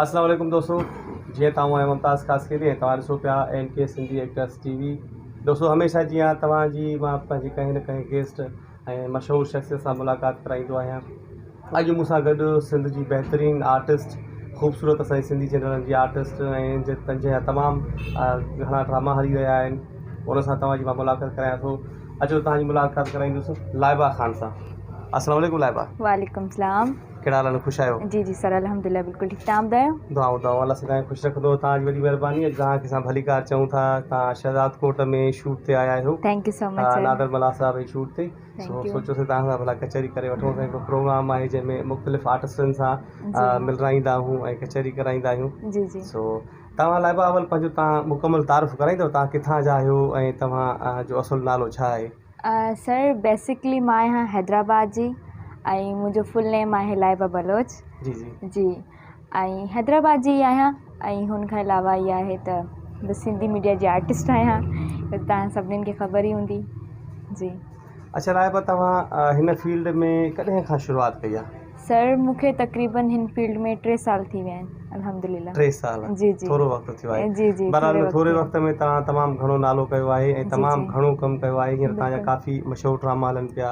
السلام عليڪم دوستو جيئن ته آئون آهيان ممتاز خاصخيلي ۽ توهان ڏسو پيا M K Sindhi actors T V دوستو هميشه جيئن توهان جي مان پنهنجي ڪنهن نه ڪنهن گيسٽ ۽ مشهور شخصيت سان ملاقات ڪرائيندو آهيان اڄ مون سان گڏ سنڌ جي بهترين آرٽسٽ خوبصورت اسان جي سنڌي چينلن جي آرٽسٽ ۽ جنهن جا تمام گهڻا ڊراما هلي رهيا آهن ان سان توهان جي مان ملاقات ڪرايان ٿو اچو توهان جي ملاقات ڪرائيندس لائبه خان سان السلام عليڪم لائبه. وعليڪم السلام. ڪهڙا حال آهن خوش آهيو. جي جي سر الحمدلله بلڪل ٺيڪ توهان ٻڌايو. دعائون دعائون الله سائين توهان کي خوش رکندو توهان جي وڏي مهرباني اڄ توهان کي اسان ڀليڪار چئون ٿا توهان شهداد ڪوٽ ۾ شوٽ تي آيا آهيو thank you so much sir Nadir Mallah صاحب جي شوٽ تي سو سوچيوسين توهان سان ڀلا ڪچهري ڪري وٺون اسان هڪڙو پروگرام آهي جنهن ۾ مختلف آرٽسٽن سان ملرائيندا آهيون ۽ ڪچهري ڪرائيندا آهيون جي جي سو توهان لائبه اول پنهنجو توهان مڪمل تعارف ڪرائيندو توهان ڪٿان جا آهيو ۽ توهان جو اصل نالو ڇا آهي. سر بيسڪلي مان آهيان حيدرآباد جي ۽ منهنجو فل نيم آهي لائبه بلوچ جي جي جي ۽ حيدرآباد جي ئي آهيان ۽ هن کان علاوه اها آهي ته بس سنڌي ميڊيا جي آرٽسٽ آهيان ته توهان سڀنين کي خبر ئي هوندي جي. اڇا لائبه توهان هن فيلڊ ۾ ڪڏهن کان شروعات ڪئي آهي؟ سر مون کي تقريبن هن فيلڊ ۾ ٽي سال ٿي ويا آهن الحمدلله. ٽي سال جي جي ٿورو وقت ٿيو آهي جي جي بهرحال ٿوري وقت ۾ توهان تمام گهڻو نالو ڪيو آهي ۽ تمام گهڻو ڪم ڪيو آهي هينئر توهان جا ڪافي مشهور ڊراما هلن پيا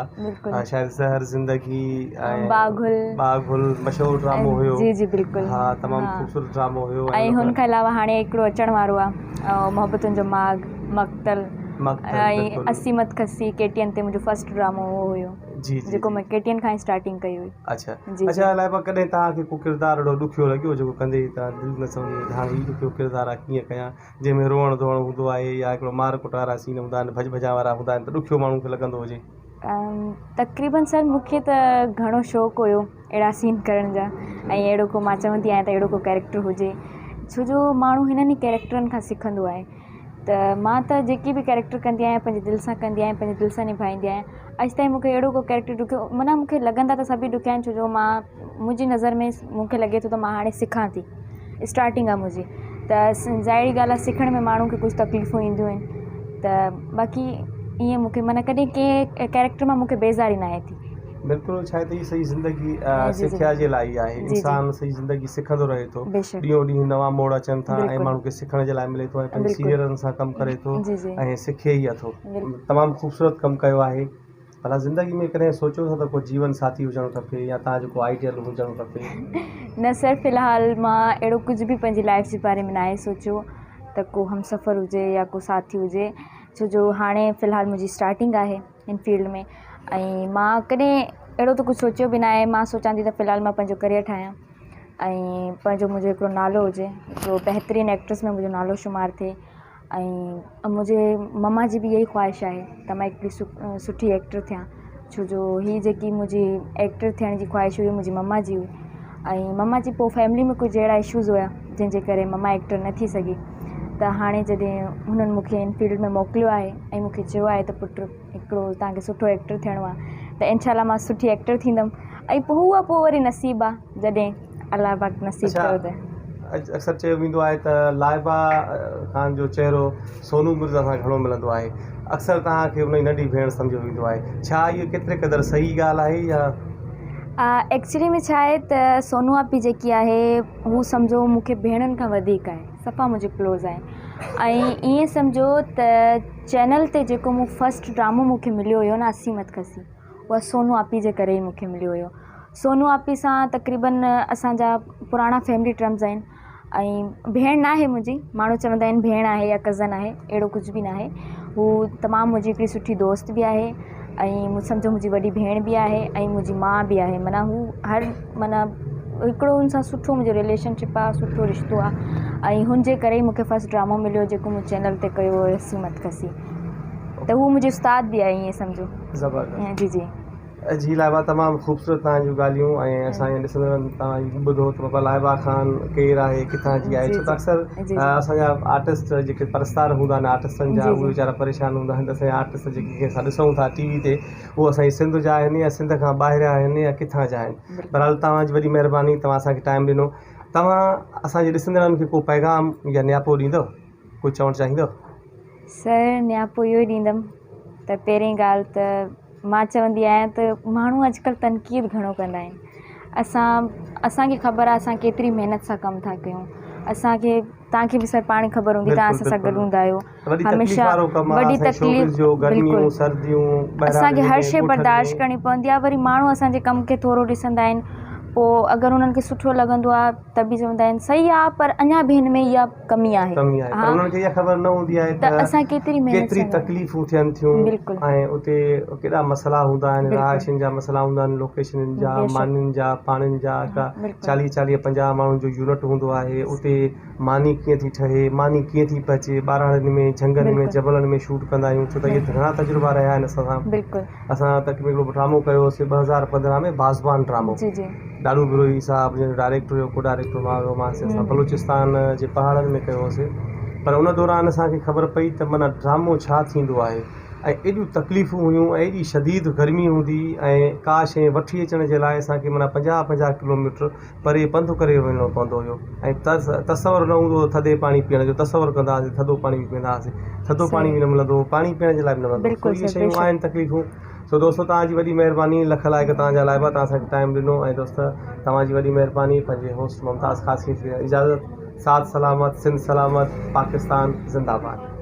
شايد زهر زندگي ۽ باغل باغل مشهور ڊرامو هيو جي جي بلڪل ها تمام خوبصورت ڊرامو هيو ۽ هن کان علاوه هاڻي هڪڙو اچڻ وارو آهي محبتن جو ماڳ مقتل ۽ اسيمت کسي ڪي ٽي اين تي منهنجو فرسٽ ڊرامو اهو هيو جي جي جيڪو مان ڪي ٽي اين کان اسٽارٽنگ ڪئي هئي. اڇا جي اڇا لائبه ڪڏهن توهان کي ڪو ڪردار اهڙو ڏکيو لڳيو جيڪو ڪندي توهان دل نه چوندي هجي ته هاڻي هي ڏکيو ڪردار آهي ڪيئن ڪيان جنهن ۾ روئڻ ڌوئڻ هوندو آهي يا هڪڙو مار ڪٽ وارا سين هوندا آهن ڀڄ ڀڄان وارا هوندا آهن ته ڏکيو ماڻهو کي لڳندو هجي. تقريبن سر مون کي ته گهڻو شوق هيو اهڙا سين ڪرڻ جا ۽ اهڙو ڪو مان چوندي آهيان ته اهڙو ڪو ڪيريڪٽر هجي ڇو جو ماڻهو هنن ئي ڪيريڪٽرن کان سکندو آهي ته مان ته جيڪي به ڪيريڪٽر ڪندي آهيان پنهنجي دل سان ڪندي آهيان پنهنجي دل سان نڀائيندي آهيان اڄ تائين مون کي اهڙو ڪو ڪيريڪٽر ڏکيو معنيٰ مون کي لڳندا ته سڀئي ڏکيا آهن ڇو جو مان منهنجي نظر ۾ مون کي لڳي ٿو ته مان هاڻي سکان ٿي اسٽارٽنگ آهي منهنجي ته ظاهري ڳالهه آهي سکڻ ۾ ماڻهو کي ڪجهه تڪليفون اينديون آهن ته باقي ائين مون کي معنيٰ ڪڏهن ڪنهن ڪيريڪٽر مان مون کي بيزاري ناهي ٿي. بلڪل ڇا آهي ته هي سڄي زندگي سکيا جي لاء ئي آهي انسان سڄي زندگي سکندو رهي ٿو ڏينهون ڏينهن نوان موڙ اچن ٿا ۽ ماڻهو کي سکڻ جي لاء ملي ٿو ۽ پنهنجي سينيئرن سان ڪم ڪري ٿو ۽ سکي ئي اٿو تمام خوبصورت ڪم ڪيو آهي ڀلا زندگي ۾ ڪڏهن سوچيو اٿو ته ڪو جيون ساٿي هجڻ کپي يا توهان جو ڪو آئيڊيل هجڻ کپي؟ نه سر في الحال مان اهڙو ڪجهه به پنهنجي لائف جي باري ۾ ناهي سوچيو ته ڪو همسفر هجي يا ڪو ساٿي هجي ڇو جو هاڻي في الحال منهنجي اسٽارٽنگ آهي هن فيلڊ ۾ ۽ مان ڪڏهن اهڙو ته ڪجهه سوچيو به ناهي مان سوچان ٿي ته في الحال مان پنهنجو ڪريئر ٺاهيان ۽ پنهنجو منهنجو هڪڙو نالو هجي هڪڙو بهترين ايڪٽريس ۾ منهنجو نالو شمار ٿئي ۽ منهنجي مما جي به اها ئي خواهش آهي ته مان هڪڙي سٺي ايڪٽر ٿيان ڇو جو هي جيڪي منهنجي ايڪٽر ٿيڻ جي خواهش هئي منهنجي مما جي هئي ۽ مما جي پوءِ فيملي ۾ ڪجهه اهڙا اشوز هيا جنهن جي ڪري مما ايڪٽر نه ٿي سگهي ته هاڻي جڏهن هنن مون کي هن فيلڊ ۾ موڪليو آهي ۽ مون کي چيو آهي ته پٽ هڪڙو توهان کي سٺو ايڪٽر ٿيڻو آهي ته انشاء الله مان سٺي ايڪٽر ٿيندم ۽ پوءِ اها پوءِ وري نصيب آهي جڏهن الله پاڪ نصيب ڪيو ته. اڪثر چيو ويندو آهي ته لائبه خان جو چهرو سونو مرزا سان گهڻو ملندو آهي اڪثر توهان کي ان جي ننڍي ڀيڻ سمجهيو ويندو آهي ڇا اهو ڪيتري قدر صحيح ڳالهه آهي يا. ايڪچلي ۾ ڇا آهي ته سونو آپي جيڪي آهي هو سمجهو مون کي ڀيڻن کان وڌيڪ آهي صفا منهنجي ڪلوز آهي ۽ ائين سمجهو ته چينل تي جيڪو مون فرسٽ ڊرامو مون کي مليو هيو نه اسي مت کسي اها سونو آپي جي ڪري ئي مون کي مليو هيو سونو آپي سان تقريبن اسان جا پراڻا فيملي ٽرمز آهن ۽ ڀيڻ ناهي منهنجي ماڻهو چوندا آهن ڀيڻ آهي يا ڪزن آهي اهڙو ڪجهه به ناهي هو تمام منهنجي هڪڙي سٺي دوست به آهي ۽ سمجهو منهنجي وڏي ڀيڻ به آهي ۽ منهنجي ماءُ به آهي معنيٰ هو هر معنيٰ هڪڙو هن سان سٺو منهنجو رليشن شپ آهي سٺو رشتو آهي ۽ هن جي ڪري ئي مون کي فرسٽ ڊرامو مليو جيڪو مون چينل تي ڪيو هو رسي مت کسي ته هو منهنجي استاد به آهي ائين سمجهو زبردست جي جي. جي لائبه تمام خوبصورت توهان جون ڳالهيون ۽ اسان جي ڏسندڙن توهان جي ٻڌو ته بابا لائبه خان ڪير آهي ڪٿان جي آهي ڇو ته اڪثر اسان جا آرٽسٽ جيڪي پرستار هوندا آهن آرٽسٽن جا اهي ويچارا پريشان هوندا آهن ته اسان جا آرٽسٽ جيڪي کي اسان ڏسون ٿا ٽي وي تي اهو اسان جي سنڌ جا آهن يا سنڌ کان ٻاهريان آهن يا ڪٿان جا آهن بهرحال توهان جي وڏي مهرباني توهان اسان کي ٽائيم ڏنو توهان اسان جي ڏسندڙن کي ڪو پيغام يا نياپو ڏيندو ڪجهه چوڻ چاهيندو. سر نياپو اهو ئي ڏيندم ته پهرين ڳالهه ته مان چوندي آهيان ته ماڻهو اڄڪلهه تنقيد گهڻو ڪندا آهن اسان اسان کي خبر آهي اسان ڪيتري محنت سان ڪم ٿا ڪيون اسان کي توهان کي به سر پاڻ خبر هوندي توهان اسان سان گڏ هوندا آهيو هميشه وڏي تڪليف بلڪل اسان کي هر شيء برداشت ڪرڻي پوندي آهي وري ماڻهو اسان جي ڪم کي ٿورو ڏسندا آهن پوء اگر انهن کي سٺو لڳندو آهي ته به چوندا آهن صحيح آهي پر اڃا به هن ۾ اها ڪمي آهي ڪمي آهي پر انهن کي اها خبر نه هوندي آهي ته اسان ڪيتري محنت ڪيتري تڪليفون ٿين ٿيون بلڪل ۽ اتي ڪيڏا مسئلا هوندا آهن رهائشين جا مسئلا هوندا آهن لوڪيشنن جا مانين جا پاڻين جا چاليهه چاليهه پنجاهه ماڻهن جو يونٽ هوندو آهي اتي ماني ڪيئن ٿي ٺهي ماني ڪيئن ٿي پهچي ٻهراڙين ۾ جهنگن ۾ جبلن ۾ شوٽ ڪندا آهيون ڇو ته اهي گهڻا تجربا رهيا آهن اسان سان بلڪل اسان تقريبن هڪڙو ڊرامو ڪيو هوسي 2015 ۾ بازبان ڊرامو جي جي ڏاڏو بروهي صاحب جنهن جو ڊائريڪٽر هيو ڪو ڊائريڪٽر مان هيو مانس اسان بلوچستان جي پهاڙن ۾ ڪيو هوسي پر ان دوران اسان کي خبر پئي ته معنيٰ ڊرامو ڇا ٿيندو آهي ۽ ايڏيون تڪليفون هيون ۽ ايڏي شديد گرمي هوندي هئي ۽ ڪا شيء وٺي اچڻ جي لاء اسان کي معنيٰ پنجاهه پنجاهه ڪلوميٽر پري پنڌ ڪري وڃڻو پوندو هيو ۽ تصور نه هوندو هو ٿڌي پاڻي پيئڻ جو تصور ڪندا هئاسين ٿڌو پاڻي به پيئندا هئاسين ٿڌو پاڻي به نه ملندو هو پاڻي پيئڻ جي لاء به نه ملندو هو سو اهي شيون آهن تڪليفون سو دوستو توهان جي وڏي مهرباني لک لائق توهان جا لائبه توهان اسان کي ٽائيم ڏنو ۽ دوست توهان جي وڏي مهرباني پنهنجي هوسٽ ممتاز خاصخيلي کي اجازت ساٿ سلامت سنڌ سلامت پاڪستان زنده باد.